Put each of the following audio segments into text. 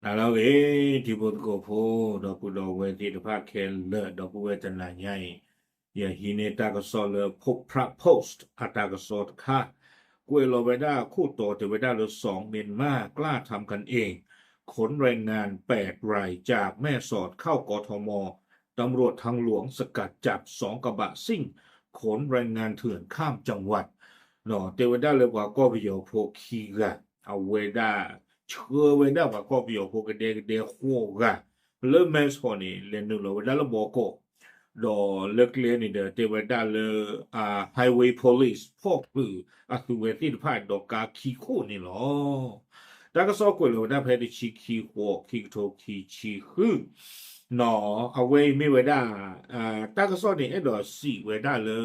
ဟါလၢအဂ့ၤ ထံဖိသကိးဖိ ဒီပုၢ်ဒီဝဲၢ်သ့ၣ်တဖၣ်ခဲလၢာ် ဒီပုၢ်ဝဲၢ်တနၤညါအံၤ ယဟံးန့ၢ်တၢ်ကစီၣ်လၢ Phop Phra Post အတၢ်ကစီၣ်တခါ ကွဲးလီၤဝဲဒၣ်ခိၣ်တီတဲဝဲဒၣ်လၢ สองเมียนมา กล้าทำกันเอง ขนแรงงานแปดรายจากแม่สอดเข้ากทม ตำรวจทางหลวงสกัดจับสองกระบะซิ่งขนแรงงานเถื่อนข้ามจังหวัด တဲဝဲဒၣ်လၢပှၤကီၢ်ပယီၤဖိခံဂၤ အဝဲဒၣ် ဆှၢဝဲဒၣ်ပှၤကီၢ်ပယီၤဖိကဒဲကဒဲဃိးဂၤ လၢမဲၢ်ဆီးန့ၣ် လဲၤနုာ်လီၤဝဲဒၣ်လၢဘီကီး ဒီးလၢကျဲန့ၣ်ဒီး တဲဝဲဒၣ်လၢ Highway Police ဖီၣ်ချုးအသုဝဲသ့ၣ်တဖၣ်ဒီးကါခံခိၣ်န့ၣ်လီၤ. တၢ်ကစီၣ်ကွဲးလီၤဝဲဒၣ်ဖဲတဆံခံဃိး ခံကထိခံဆံဃု အဝဲအံၤမ့ၢ်ဝဲဒၣ် တၢ်ကစီၣ်န့ၣ်အဲၣ်ဒိးစံးဝဲဒၣ်လၢ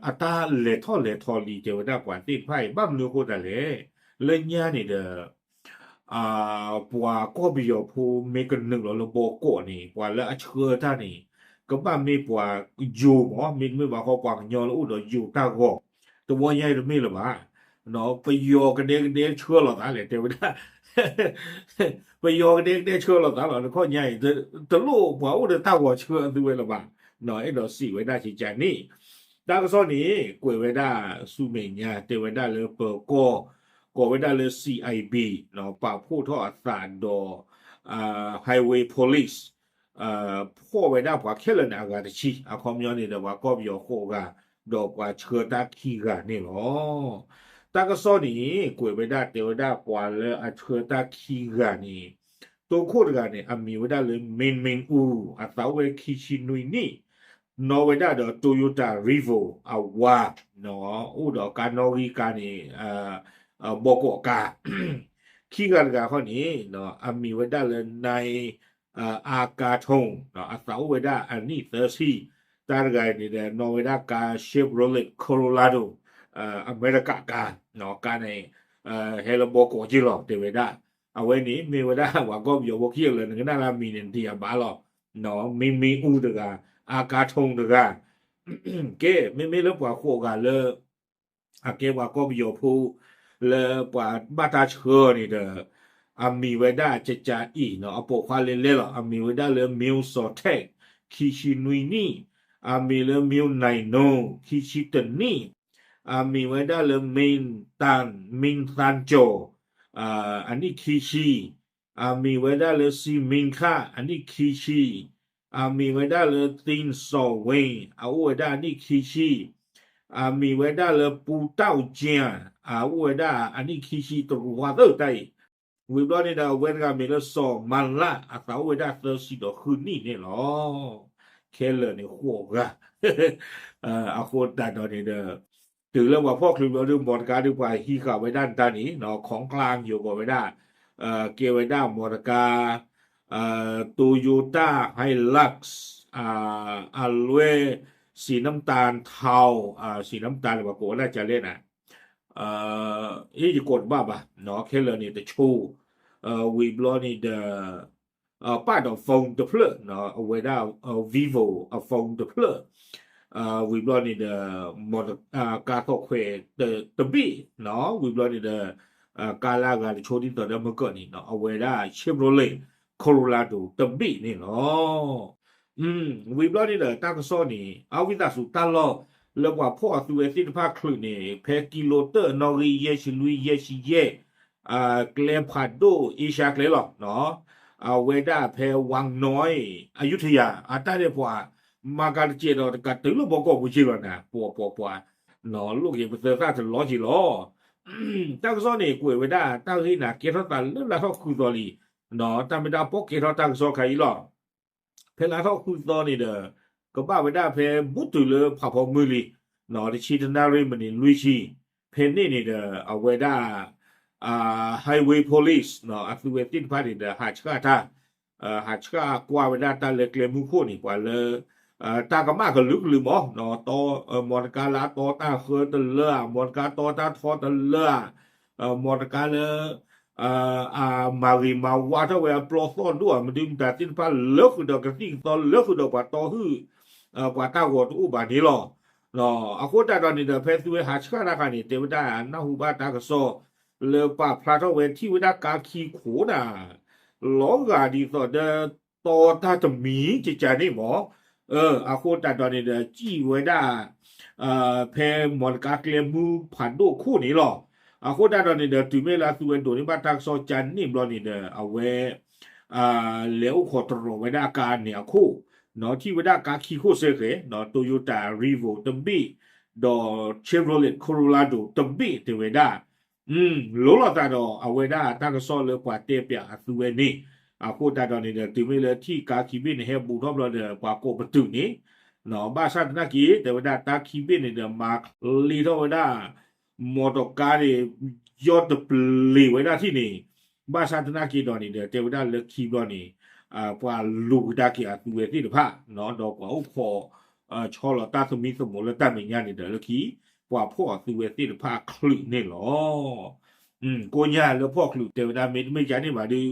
အတၢ်လဲၤထီၣ်လဲၤထီလံ တဲဝဲဒၣ်ပှၤသ့ၣ်တဖၣ်အံၤ ဘၣ်မနုၤအဃိသတးလဲၣ် လၢညါန့ၣ်ဒီး ပှၤကီၢ်ပယီၤဖိမ့ၢ်ကနုာ်လီၤလၢဘီကီးန့ၣ် ပှၤလၢအဆှၢတၢ်န့ၣ် ကဘၣ်မ့ၢ်ပှၤယိၤမး မ့တမ့ၢ်ဘၣ်ဃီပှၤကညီလၢအိၣ်ဒီးယိၤတၢ်ဂီၤ တဝီညါအံၤတမ့ၢ်လၢၤဘၣ် ပယီၤကဒဲကဒဲဆှၢလီၤသးလဲၣ် တဲဝဲဒၣ် ပယီၤကဒဲကဒဲဆှၢလီၤသးလီၤ တခီညါအံၤ တလိၣ်ပှၤအိၣ်ဒီးတၢ်ဂီၤဆှၢအသုဝဲလၢၤဘၣ် အဲၣ်ဒိးစံးဝဲဒၣ်ကကန့ၣ် တၢ်ကစီၣ်န့ၣ် ကွဲးဝဲဒၣ်ဆူမဲာ်ညါ တဲဝဲဒၣ်လၢပၢၤကီၢ် ကိးဝဲဒၣ်လၢ CIB ပာ်ဖှိၣ်ထီၣ်အသးဒီး Highway Police ဖီၣ်ဝဲဒၣ်ပှၤခဲလၢာ်န့ၣ်အဂၤတဆံ အခီပညီန့ၣ်ဒီးပှၤကီၢ်ပယီၤဃိးဂၤ ဒီးပှၤဆှၢတၢ်ခံဂၤန့ၣ်လီၤ. တၢ်ကစီၣ်န့ၣ် ကွဲးဝဲဒၣ်တဲဝဲဒၣ်ပှၤလၢအဆှၢတၢ်ခံဂၤန့ၣ် တိခိၣ်တဂၤန့ၣ် အမံၤဝဲဒၣ်လၢ မ့ၣ်မ့ၣ်အူ အသးအိၣ်ဝဲခံဆံနွံနံၣ် နီၣ်ဝဲဒၣ်ဒီး Toyota Revo အဝါ အိၣ်ဒီးကါနီၣ်ဂံၢ်ကါန့ၣ် ဘီကီးကါ ခံဂၤတဂၤဃီန့ၣ် အမံၤဝဲဒၣ်လၢ နၢၣ် အါကါထိၣ် အသးအိၣ်ဝဲဒၣ်အနံၣ်သၢဆံ တၢ်တဂၤအံၤန့ၣ်ဒီး နီၣ်ဝဲဒၣ်ကါ Chevrolet Colorado အမဲရကၤကါ ကါန့ၣ် ဟဲလၢဘီကီးက့လီၤ တဲဝဲဒၣ် အဝဲန့ၣ်မ့ၢ်ဝဲဒၣ်ပှၤကီၢ်ပယီၤဖိခံဂၤလၢနကနၣ်လၢအမံၤန့ၣ် နတယာ်ဘၣ်လီၤ မ့ၣ်မ့ၣ်အူတဂၤ အါကါထိၣ်တဂၤ ကဲ မ့မ့ၢ်လၢပှၤဃိးဂၤလၢ အကဲပှၤကီၢ်ပယီၤဖိ လၢပှၤဘၣ်တၢ်ဆှၢန့ၣ်ဒီး အမံၤဝဲဒၣ်ကကးအံၤနီၤ အပိာ်ခွါလဲၤလဲၤလီၤ အမံၤဝဲဒၣ်လၢ မၠိၣ်စီၤထဲး ခံဆံနွံနံၣ်, အမံၤလၢ မၠိၣ်နၢၣ်နိ ခံဆံတနံၣ်, အမံၤဝဲဒၣ်လၢ မ့ၣ်သၣ်, မ့ၣ်သၣ်ကၠီၤ အနံၣ်ခံဆံ, အမံၤဝဲဒၣ်လၢ စံမ့ၣ်ခၣ် အနံၣ်ခံဆံ, အမံၤဝဲဒၣ်လၢ သ့ၣ်စီၤဝ့ၣ် အအိၣ်ဝဲဒၣ်အနံၣ်ခံဆံ, အမံၤဝဲဒၣ်လၢ ပူတၢ်ကၠၢ် အအိၣ်ဝဲဒၣ်အနံၣ်ခံဆံ တရူးဝါသၢတၢ်အံၤ, ဝံၤဘျီန့ၣ်ဒီး အဝဲတဂၤမ့ၢ်လၢ စီၤမၤလၣ် အသးအိၣ်ဝဲဒၣ်သၢဆံဒီးဃုနံၣ်န့ၣ်လီၤ. ခဲလၢာ်န့ၣ်ဃိးဂၤ အဃိသတးဒီးန့ၣ်ဒီး တုၤလၢပှၤဖီၣ်ချုးဘျီဒီး မီတကါဒီးပှၤဟံးဃာ်ဝဲဒၣ်နတၢ်န့ၣ် ခီကျါယိၤကီးဝဲဒၣ် ကဲဝဲဒၣ်မီတကါ Toyota Hilux အလွဲၢ် စံနၣ်တၢ်ထီ စံနၣ်တၢ်န့ၣ် ပှၤကိးဝဲဒၣ်ကလဲၣ်နၤ ယကိးတဘၣ်ဘၣ် ခဲလၢာ်န့ၣ်တဆိ ဝံၤဘျီန့ၣ်ဒီး ပာ်ဒီး phone တဖျၢၣ် အဝဲဒၣ် Vivo အ phone တဖျၢၣ် ဝံၤဘျီန့ၣ်ဒီး ကါသီၣ်ခွဲးတဘ့ၣ် ဝံၤဘျီန့ၣ်ဒီး ကါလၢအဂၤတဆိဒ်သိးဒီးမုၢ်ကၢၢ်န့ၣ် အဝဲဒၣ် Chevrolet Colorado တဘ့ၣ်န့ၣ်လီၤ. ဝံၤဘျီန့ၣ်ဒီးတၢ်ကစီၣ်န့ၣ် အဝံသးစူၤတၢ်လီၢ်လၢပှၤဖီၣ်အသုဝဲသ့ၣ်တဖၣ်ချုးန့ၣ် ဖဲကံလိတၢၣ်နီၣ်ဂံၢ်ယဲၢ်ဆံလွံၢ်ယဲၢ်ဆံယဲၢ် ကျဲဖးဒိၣ် အ့ရှါကျဲလီၤ. အဝဲဒၣ်ဖဲ ဝၣ်နီၢ် အယူထယၤ အတၢ်ဒဲးပှၤ မၤကၤတစဲးဒီးတကးတုၤလၢဘီကီၢ်ပူၤက့လီၤနၤ ပှၤပှၤပှၤ လိၣ်က့ၤပသၢသၣ်တလီၤက့လီၤ. တၢ်ကစီၣ်န့ၣ် ကွဲးဝဲဒၣ်တၢ်ဂ့ၢ်နၤကဲထီၣ်သးလၢလါထီၣ်ဃုသီလံ တၢ်မ့ၢ်တၢ်ပီၣ်ကဲထီၣ်တၢ်ကစီၣ်ခါအံၤလီၤ. ဖဲလါထီၣ်ဃုသီန့ၣ်ဒီး ကဘၣ်ဝဲဒၣ်ဖဲဘူးတုၤလၢဖးဖီမုၢ်လံ တဆံတနၣ်ရံၣ်မံးနံးလွံၢ်ဆံ ဖဲန့ၣ်န့ၣ်ဒီး အဝဲဒၣ် Highway Police အသုဝဲသ့ၣ်တဖၣ်န့ၣ်ဒီး ဟးဆှၣ်တၢ် ဟးဆှၣ်ကွၢ်ဝဲဒၣ်တၢ်လၢကျဲမုၢ်ခိၣ်န့ၣ် ပှၤလၢ တၢ်ကမၣ်ကလုာ်ကလုာ်မး မီတကါလၢအတီတၢ်ဃၢတလၢဧါ မီတကါတီတၢ်ထီတလၢဧါ မီတကါလၢ အမၤဂ့ၤမၤဝါထီၣ်ဝဲအပျီသီၣ်ဒိၣ်ဧါ မဒုမတၤသ့ၣ်တဖၣ်လၢဃုာ်ဒီးကသံၣ်ကသီ လၢဃုာ်ဒီးပှၤတီဟုၣ် ပှၤတၢ်ဂီၤတအိၣ်ဘၣ်န့ၣ်လီၤ. အဃိသတးဒီးန့ၣ်ဒီး ဖဲသုဝဲဟးဆှၣ်တၢ်ခါန့ၣ် တဲဝဲဒၣ်နၢ်ဟူဘၣ်တၢ်ကစီၣ် လၢပာ်ဖျါထီၣ်ဝဲထံၣ်ဝဲဒၣ်ကါခံခိၣ်နၤ လီၤဂာ်ဒ်သိးဒီး တီတၢ်တမံၤကကန့ၣ်မး, အဃိသတးဒီးန့ၣ်ဒီး စံၣ်ဝဲဒၣ် ဖဲမီတကါကျဲမုၢ်ဖးဒိၣ်ခိၣ်န့ၣ်လီၤ. အဃိသတးဒီးန့ၣ်ဒီး တုၤမ့ၢ်လၢအသုဝဲဒိးန့ၢ်ဘၣ်တၢ်ကစီၣ်ကန့ၣ်ဘျီန့ၣ်ဒီး အဝဲ လဲၤအိၣ်ခိးတရီၤဝဲဒၣ်အကါန့ၣ်အခိၣ်, ထံၣ်ဝဲဒၣ်ကါခံခိၣ်စ့ၢ်ကီး, Toyota Revo တဘ့ၣ်, ဒီး Chevrolet Colorado တဘ့ၣ်တဲဝဲဒၣ် လိၤလိာ်သးဒီးအဝဲဒၣ်တၢ်ကစီၣ်လၢပှၤတဲပၠးအသုဝဲန့ၣ်, အဃိသတးဒီးန့ၣ်ဒီး တုၤမ့ၢ်လၢထံၣ်ကါခံဘ့ၣ်န့ၣ် ဟဲဘူးထီၣ်ဘျီဒီး ပှၤကိးပတုာ်န့ၣ်, ဘၣ်ဆၣ်သနာ်က့ တဲဝဲဒၣ်တၢ်ခံဘ့ၣ်န့ၣ်ဒီး မၤချ့ထီၣ်ဝဲဒၣ် မီတီကါန့ၣ် ယီၢ်တပျ့ၤဝဲဒၣ်ထံၣ်န့ၣ်, ဘၣ်ဆၣ်သနာ်က့ဒီးန့ၣ်ဒီး တဲဝဲဒၣ်လၢခံဘျီန့ၣ် ပှၤလူၤကဒါက့ၤအသုဝဲသ့ၣ်တဖၣ်, ဒီးပှၤအိၣ်ခိး ဆီလီၤတၢ်သမံသမိးလၢတၢ်မဲာ်ညါန့ၣ်ဒီး လၢခံ ပှၤဖီၣ်အသုဝဲသ့ၣ်တဖၣ်ချုးန့ၣ်လီၤ. ကိးညါလၢဖီၣ်ချုးတဲဝဲဒၣ် မ့တမ့ၢ်ကန့ၣ်ဘၣ်ဒီး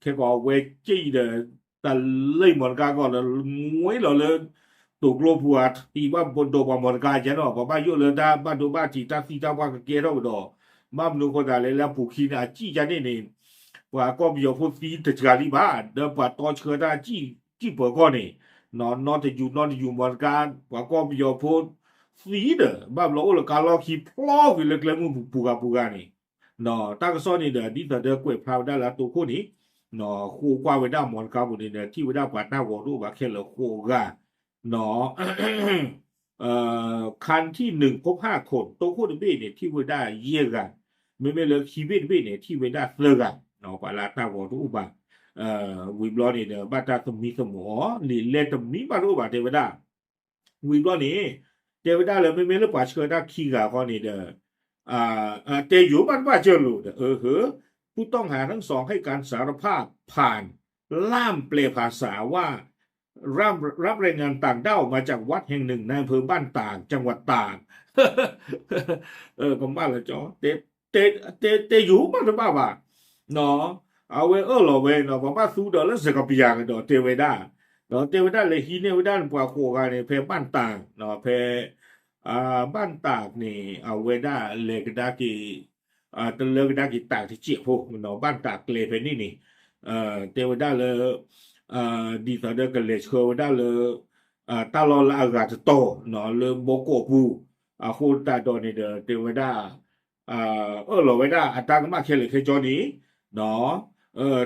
ခဲကီးဝဲက့ၣ်အံၤဒီး တၢ်လၢမီတကါကီၢ်ဒီး ငွ့လီၤလၢ တိာ်ကျိပူၤ အထံၣ်ဘၣ်ဒိးပှၤမီတကါကန့ၣ် ပှၤဘၣ်ယိၣ်လၢတၢ်ဘၣ်ဒိဘၣ်ထံးတၢ်သံတၢ်ပှၢ်ကကဲထီၣ်ကဒီး, ဘၣ်မနုၤအဃိသတးလဲၣ် လၢအပူၤခံန့ၣ် အစံၣ်ကန့ၣ်န့ၣ် ပှၤကီၢ်ပယီၤဖိသံတစှၤလံဘၣ် ဒီးပှၤတီဆှၢတၢ်စံၣ် စံၣ်ပၢၤကီၢ်န့ၣ် နီတယူၤနီတယူၤမီတကါ ပှၤကီၢ်ပယီၤဖိသံဒီး ဘၣ်ဘျီအိၣ်လၢကါလီၢ်ခံဖျီကွံာ်လၢကျဲမုၢ်ပူၤဂၤပူၤဂၤန့ၣ်, တၢ်ကစီၣ်န့ၣ်ဒီး ဒ်သိးဒီးကွဲးဖျါဝဲဒၣ်လၢအတိခိၣ်န့ၣ် ဃိကွၢ်ဝဲဒၣ်မီတကါပူၤန့ၣ်ဒီး ထံၣ်ဝဲဒၣ်ပှၤတၢ်ဂီၤတအိၣ်ဘၣ်ခဲလၢာ်ဃိးဂၤ คันที่หนึ่งพบห้าคน တိခိၣ်တဘ့ၣ်န့ၣ် ထံၣ်ဝဲဒၣ်ယဲၢ်ဂၤ, မ့မ့ၢ်လၢခံဘ့ၣ်တဘ့ၣ်န့ၣ် ထံၣ်ဝဲဒၣ်သၢဂၤ, ပှၤလၢအတၢ်ဂီၤတအိၣ်ဘၣ်, ဝံၤဘျီန့ၣ်ဒီး ဘၣ်တၢ်သမံသမိးအီၤ လံာ်လဲၢ်တမံၤဘၣ်တအိၣ်ဘၣ်တဲဝဲဒၣ်, ဝံၤဘျီန့ၣ် တဲဝဲဒၣ်လၢမ့မ့ၢ်လၢပှၤဆှၢတၢ်ခံဂၤဃီန့ၣ်ဒီး တဲယိၤဘၣ်တဘၣ်စၢၤလိာ်ဒီး เออ ผู้ต้องหาทั้งสองให้การสารภาพผ่านล่ามแปลภาษาว่า รับแรงงานต่างด้าวมาจากวัดแห่งหนึ่งในอำเภอบ้านตาด จังหวัดตาก ကမၣ်လၢကၠီ တဲယိၤဘၣ်တဘၣ်ဘၣ်, အဝဲအၢၣ်လီၤဝဲနီၤ ပှၤဘၣ်သူဒီးလၢစကပယၤကဒီးတဲဝဲဒၣ်, ဒီးတဲဝဲဒၣ်လဲၤဟံးန့ၢ်ဝဲဒၣ်ပှၤဃိးဂၤန့ၣ် ဖဲဘၣ်တၢ်, ဖဲ ဘၣ်တၢ်န့ၣ် အဝဲဒၣ်လဲၤကဒါက့ၤ တလၢကဒါက့ၤတၢ်တစဲးဖိ, ဘၣ်တၢ်ကျဲဖဲန့ၣ်န့ၣ် တဲဝဲဒၣ်လၢ ဒ်သိးဒီးကလဲၤဆှၢဝဲဒၣ်လၢ တၢ်လီၢ်လၢအဂၤတတီၤ လၢဘီကီးပူၤ, အဃိသတးဒီးန့ၣ်ဒီး တဲဝဲဒၣ် အၢၣ်လီၤဝဲဒၣ်အတၢ်ကမၣ်ခဲလၢာ်ခဲဆ့န့ၣ်,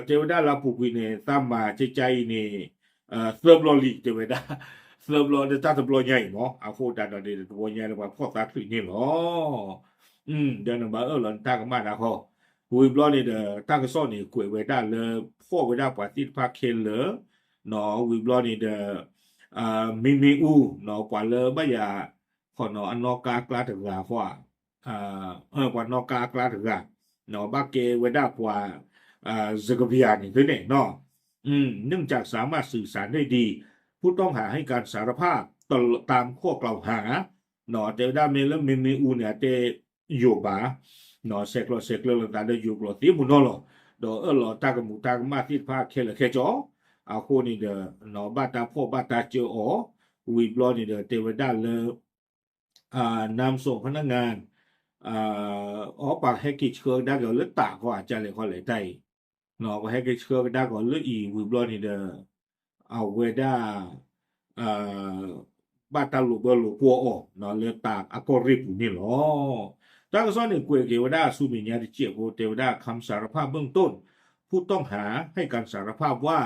တဲဝဲဒၣ်လၢအပူၤကွံာ်န့ၣ် သးမၤကကါအံၤန့ၣ် သၢဘျီလံ တဲဝဲဒၣ်, သၢဘျီဒီးတၢ်တဘျီညါအံၤမး အဃိသတးဒီးန့ၣ် တဘျီညါလၢပှၤဖီၣ်သးချုးန့ၣ်လီၤ. ဒီးနဘၣ်အၢၣ်လီၤနတၢ်ကမၣ်ဒၣ်ဃီ, ဝံၤဘျီန့ၣ်ဒီး တၢ်ကစီၣ်န့ၣ် ကွဲးဝဲဒၣ်လၢ ဖီၣ်ဝဲဒၣ်ပှၤသ့ၣ်တဖၣ်ခဲလၢာ်, ဝံၤဘျီန့ၣ်ဒီး မ့မ့ၢ်အူ ပှၤလၢဘၣ်ယၤ ခီနီၤအနီၣ်ကါအကျါတဂၤဃီ, ပှၤနီၣ်ကါအကျါတဂၤ, ဘၣ်ကဲဝဲဒၣ်ပှၤ စကပယၤန့ၣ်သုန့ၣ်နီၤ, เนื่องจากสามารถสื่อสารได้ดี ผู้ต้องหาให้การสารภาพตามข้อกล่าวหา တဲဝဲဒၣ်မ့ၢ်လၢမ့မ့ၢ်အူန့ၣ် အတဲယိၤဘၣ် ဆဲးကျိးဆဲးကျၢလိာ်သးဒီးယိၤကျိာ်သ့မုၢ်နီၢ်လီၤ, ဒီးအၢၣ်လီၤတၢ်ကမူၤတၢ်ကမၣ်သ့ၣ်တဖၣ်ခဲလၢာ်ခဲဆ့, အဃိန့ၣ်ဒီး ဘၣ်တၢ်ဖီၣ်ဘၣ်တၢ်စၢအီၤ, ဝံၤဘျီန့ၣ်ဒီး တဲဝဲဒၣ်လၢ นำส่งพนักงาน အီ ပှၤဟဲက့ၤဆှၢကဒါက့ၤအီၤလၢတၢ်ကီၢ်အကလဲၣ်ခီလဲၣ်တၢ်အံၤ, ပှၤဟဲက့ၤဆှၢကဒါက့ၤအီၤလၢအံၤဝံၤဘျီန့ၣ်ဒီး အဝဲဒၣ် ဘၣ်တၢ်လိာ်ဘၢလိာ်ကွီၢ်အီၤ လၢတၢ်အကီၢ်ရ့ၣ်ပူၤန့ၣ်လီၤ. တၢ်ကစီၣ်န့ၣ်ကွဲးက့ၤဝဲဒၣ်ဆူမဲာ်ညါတစဲးဖိ တဲဝဲဒၣ် คำสารภาพเบื้องต้น ผู้ต้องหาให้การสารภาพว่า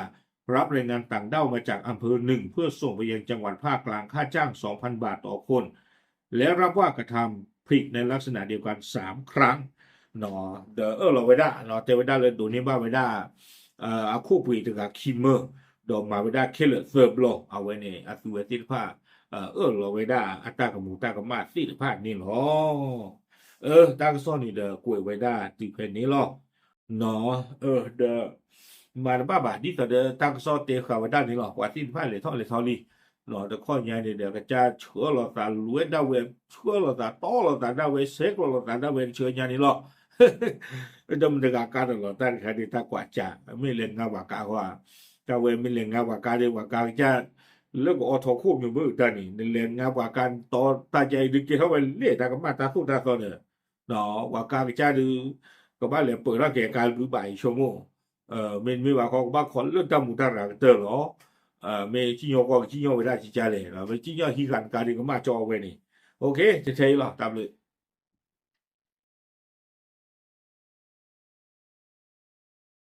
รับแรงงานต่างด้าวมาจากอำเภอหนึ่งเพื่อส่งไปยังจังหวัดภาคกลางค่าจ้างสองพันบาทต่อคน และรับว่ากระทำผิดในลักษณะเดียวกันสามครั้ง ဒီးအၢၣ်လီၤဝဲဒၣ် တဲဝဲဒၣ်လၢဒိးန့ၢ်ဘၣ်ဝဲဒၣ် အခိၣ်ပှ့ၤတဂၤခံမၢ ဒီးမၤဝဲဒၣ်ခဲလၢာ်သၢဘျီ အဝဲန့ၣ် အသုဝဲသ့ၣ်တဖၣ် အၢၣ်လီၤဝဲဒၣ်အတၢ်ကမူၤတၢ်ကမၣ်သ့ၣ်တဖၣ်န့ၣ်လီၤ. တၢ်ကစီၣ်န့ၣ်ဒီးကွဲးဝဲဒၣ်တုၤဖဲန့ၣ်လီၤ. ဒီး မၤတဘၣ်ဘၣ် ဒ်သိးဒီးတၢ်ကစီၣ်တဲဃာ်ဝဲဒၣ်န့ၣ်လီၤ. ပှၤသ့ၣ်တဖၣ်လဲၤထီၣ်လဲၤထီလံ တခီညါန့ၣ်ဒီး ကစၢ်ဆှၢလီၤသးလူၤဝဲဒၣ်ဝဲ ဆှၢလီၤသးတီလီၤသးဒၣ်ဝဲ ဆဲးကျိးလီၤသးဒၣ်ဝဲတဆၢညါန့ၣ်လီၤ. ဒီးမတၤဂၤကါတလီၤတၢ်တခါန့ၣ် တၢ်ကွၢ်စၢ် မ့ၢ်လဲၤငါပှၤကါဃီ တၢ်ဝဲမ့ၢ်လဲၤငါပှၤကါဒီး ပှၤကါကစၢ် လၢကအိးထီၣ်ခိၣ်မ့ၢ်မ့ၢ်တၢ်န့ၣ် နလဲၤငါပှၤကါတီတၢ်ကါအံၤဒုးကဲထီၣ်ဝဲလဲၣ် တၢ်ကမၣ်တၢ်သိၣ်တၢ်သီဒီး ပှၤကါကစၢ်ဒုး ကဘၣ်လဲၤပၢၢ်ထီၣ်က့ၤကါဘုဘၣ်အံၤဆိကမိၣ် မ့တမ့ၢ်ဘၣ်ခီ ကဘၣ်ခိးလၢတၢ်မူးတၢ်ရၤကတၢၢ်လီၤ. မ့ၢ်စံၣ်ညီၣ်ကွီၢ် ကစံၣ်ညီၣ်ဝဲဒၣ်ကကါလဲၣ်, မ့ၢ်စံၣ်ညီၣ်ဟံးဃာ်နကါဒုးကမၣ်ကၠီအဝဲန့ၣ်. ထဲအံၤလီၤ တၢ်ဘျုး.